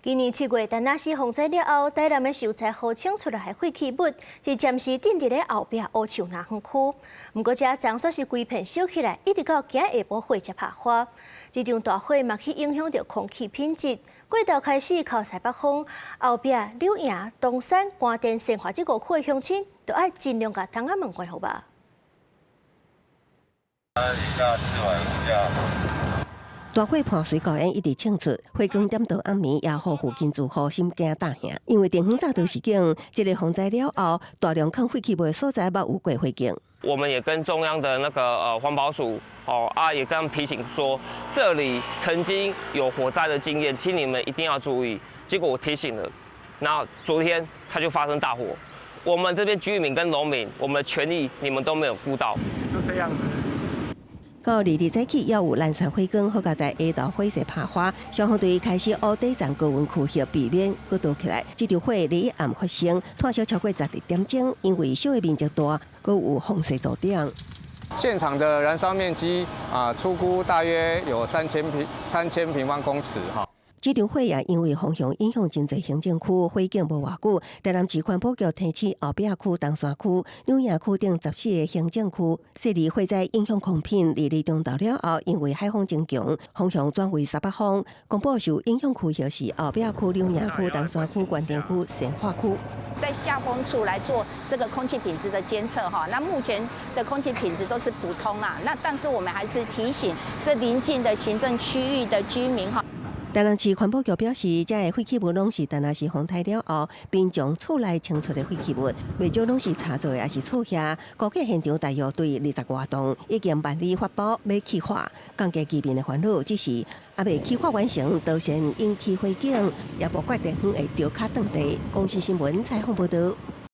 今年7月，田納西洪災了後，台南的秀才河清出來的廢棄物是暫時鎮佇咧後壁烏樹林園區。毋過這場所是規片燒起來，一直到今下晡火才拍花。這場大火嘛去影響著空氣品質。過晝開始靠西北風，後壁柳營、東山、關店、善化這五區的鄉親，都愛盡量共窗仔門關好吧。大火伴隨高煙一直衝出，火光點到暗暝，也予附近住戶心驚膽驚。因為電風早就示警，這个洪災了後，大量囥廢棄物的所在捌有過火警。我們也跟中央的那個環保署哦啊，也跟他們提醒說，這裡曾經有火災的經驗，請你們一定要注意。結果我提醒了，那昨天它就發生大火。我們這邊居民跟農民，我們的權益你們都沒有顧到。就這樣子。到2日早起，猶有藍山火光，好佳哉下晝火勢拍花，消防隊開始烏底層高溫區域，避免閣燒起來。這場火禮一暗發生，炭燒超過12點鐘，因為燒的面積大，閣有放射灶頂。現場的燃燒面積啊，初估大約有3000平方公尺哈。這場火也因為風向影響真濟行政區，火警無偌久，台南市環保局提醒後壁區、東山區、柳營區等14個行政區設立火災影響空品。2日中晝了後，因為海風增強，風向轉為西北風，公布受影響區域是後壁區、柳營區、東山區、關店區、善化區。在下風處來做這個空氣品質的監測哈，那目前的空氣品質都是普通啦。那但是我們還是提醒這鄰近的行政區域的居民哈。台南市環保局表示，這个廢棄物攏是田納西風颱了後，民眾厝內清出的廢棄物，袂少攏是柴做的，抑是厝瓦。估計現場大約對20外棟，已經辦理發包欲氣化，降低居民的煩惱。只是猶未氣化完成，都先引起火警，也無怪電風會著卡斷地。公視新聞採訪報導。